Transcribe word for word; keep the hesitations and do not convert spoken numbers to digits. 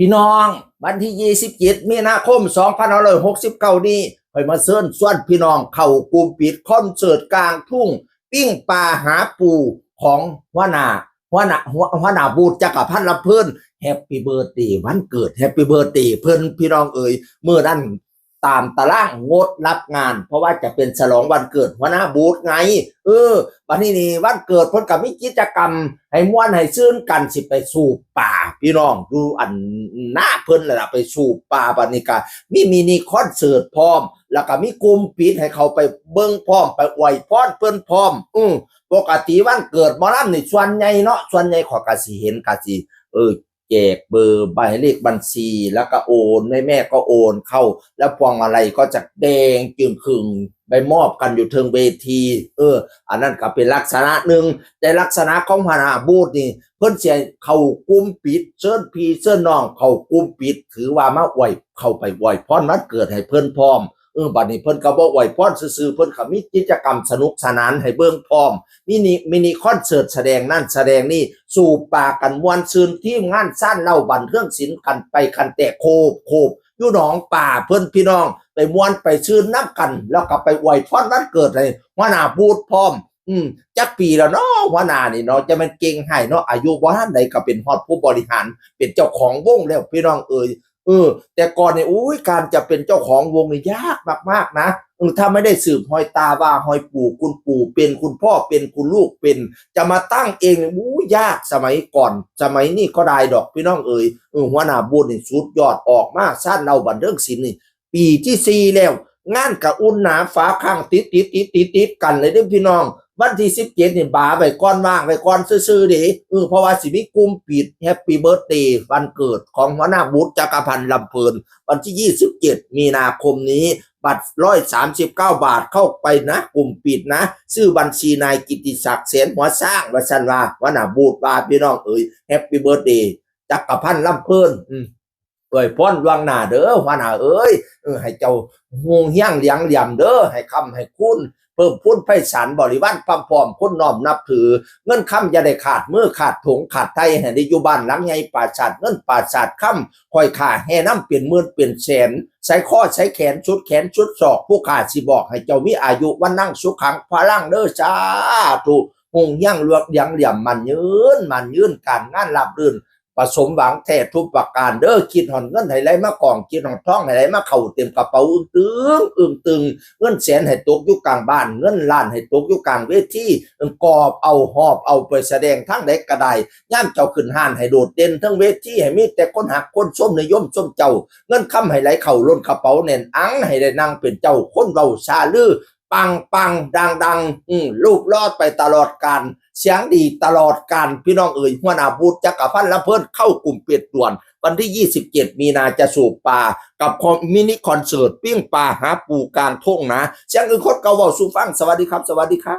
พี่น้อง วันที่ยี่สิบเจ็ดมีนาคมสองพันห้าร้อยหกสิบเก้านี้ ข้อยมาเชิญชวนพี่น้องเข้ากลุ่มปิดคอนเสิร์ตกลางทุ่ง ปิ้งปลาหาปูของหัวหน้า หัวหน้า หัว หัวหน้าบูธจักรพันธ์ลำเพลิน แฮปปี้เบิร์ธเดย์วันเกิด แฮปปี้เบิร์ธเดย์เพิ่น พี่น้องเอ๋ย มื้อนั้นตามตารางงดรับงาน เพราะว่าจะเป็นฉลองวันเกิดหัวหน้าบูธไง เออ บัดนี้นี่วันเกิดเพิ่นก็มีกิจกรรมให้ม่วนให้ซื่นกัน สิไปสูบปลา พี่น้อง อยู่อันหน้าเพิ่นนั่นล่ะ ไปสูบปลา บัดนี้ก็มีมินิคอนเสิร์ตพร้อม แล้วก็มีกลุ่มปิดให้เขาไปเบิ่งพร้อม ไปอวยพรเพิ่นพร้อม อือ ปกติวันเกิดหมอลำนี่ส่วนใหญ่เนาะ ส่วนใหญ่ข้อยก็สิเห็นก็สิ เออ แจกเบอร์ หมายเลขบัญชี แล้วก็โอน แม่ๆก็โอนเข้า แล้วพวงมาลัยก็จะแดงจึ่งขึ่ง ไปมอบกันอยู่เทิงเวที เออ อันนั้นก็เป็นลักษณะหนึ่ง แต่ลักษณะของหัวหน้าบูธนี่ เพิ่นสิเข้ากลุ่มปิด เชิญพี่เชิญน้องเข้ากลุ่มปิด ถือว่ามาอวย เข้าไปอวยพรวันเกิดให้เพิ่นพร้อม เออ บัดนี้เพิ่นก็บ่อวยพรซื่อๆ เพิ่นก็มีกิจกรรมสนุกสนานให้เบิ่งพร้อม มินิ มินิคอนเสิร์ต แสดงนั่นแสดงนี่ สูบปลากันม่วนซื่น ทีมงานซ่านเหล้าบันเทิงศิลป์กันไปกันแตกโคบโคบ อยู่หนองปลาเพิ่น พี่น้อง ไปม่วนไปซื่นนำกัน แล้วก็ไปอวยพรวันเกิดให้หัวหน้าบูธพร้อม อืม จักปีแล้วเนาะ หัวหน้านี่เนาะ จะแม่นเก่งให้เนาะ อายุบ่ทันใดก็เป็นฮอดผู้บริหาร เป็นเจ้าของวงแล้ว พี่น้องเอ๋ย เออ แต่ก่อนเนี่ย อุ้ย การจะเป็นเจ้าของวงนี่ยากมากๆนะ เออ ถ้าไม่ได้สืบฮอยตาว่าฮอยปู่ คุณปู่เป็น คุณพ่อเป็น คุณลูกเป็น จะมาตั้งเองเนี่ย อู้ ยาก สมัยก่อน สมัยนี้ก็ได้ดอก พี่น้องเอ๋ย เออ หัวหน้าบูธนี่สุดยอด ออกมาซ่านเหล้าบันเทิงศิลป์นี่ ปีที่สี่แล้ว งานกะอุ่นหนาฝาข้างติดติดติดติดติดกันเลยเด้อพี่น้อง วันที่สิบเจ็ดนี่บาไว้ก่อน ว่างไว้ก่อนซื่อๆเด้ เออ เพราะว่าสิมีกลุ่มปิด แฮปปี้เบิร์ธเดย์วันเกิดของหัวหน้าบูธจักรพันธ์ลำเพลิน วันที่ยี่สิบเจ็ดมีนาคมนี้ บัตรร้อยสามสิบเก้าบาท เข้าไปนะ กลุ่มปิดนะ ชื่อบัญชีนายกิตติศักดิ์ แสนหัวสร้าง ว่าซั่นว่า หัวหน้าบูธว่า พี่น้องเอ๋ย แฮปปี้เบิร์ธเดย์จักรพันธ์ลำเพลิน อืม อวยพรล่วงหน้าเด้อ หัวหน้าเอ๋ย เออ ให้เจ้าฮุงเฮียงเหลียงเหลี่ยมเด้อ ให้ค้ำให้คูณ เพิ่มพูนไพศาล บริวารพร่ำพร้อม คนน้อมนับถือ เงินคำอย่าได้ขาดมือขาดถุงขาดไถ่ ให้ได้อยู่บ้านหลังใหญ่ ปราสาทเงินปราสาทคำ คอยข้าแห่นำเป็นหมื่นเป็นแสน ใส่คอใส่แขนสุดแขนสุดศอก ผู้ข้าสิบอกให้เจ้ามีอายุวรรณังสุขังพลังเด้อ สาธุ ฮุงเฮียงเหลียงเหลี่ยม มั่นยืน มั่นยืน การงานราบรื่น ประสมหวังแท้ทุกประการเด้อ คิดฮอดเงินให้ไหลมากอง คิดฮอดทองให้ไหลมาเข้าเต็มกระเป๋า อึ้งตึง อึ้งตึง เงินแสนให้ตกอยู่กลางบ้าน เงินล้านให้ตกอยู่กลางเวที กอบเอาหอบเอาไปแสดงทางใดก็ได้ ยามเจ้าขึ้นฮ้านให้โดดเด่นเทิงเวที ให้มีแต่คนฮักคนชมนิยมชมเจ้า เงินคำให้ไหลเข้าล้นกระเป๋าแน่นอัง ให้ได้นั่งเป็นเจ้าคนเว้าซาลือ ปังปังดังดัง อืม รูปหล่อไปตลอดกาล เสียงดีตลอดกาล พี่น้องเอ๋ย หัวหน้าบูธจักรพันธ์ลำเพลินเข้ากลุ่มปิดด่วน วันที่ยี่สิบเจ็ดมีนาจะสูบปลา กับคอน- มินิคอนเสิร์ตปิ้งปลาหาปูกลางทุ่งนา เสียงอื่นคนเก่าเว้าสู่ฟัง สวัสดีครับ สวัสดีครับ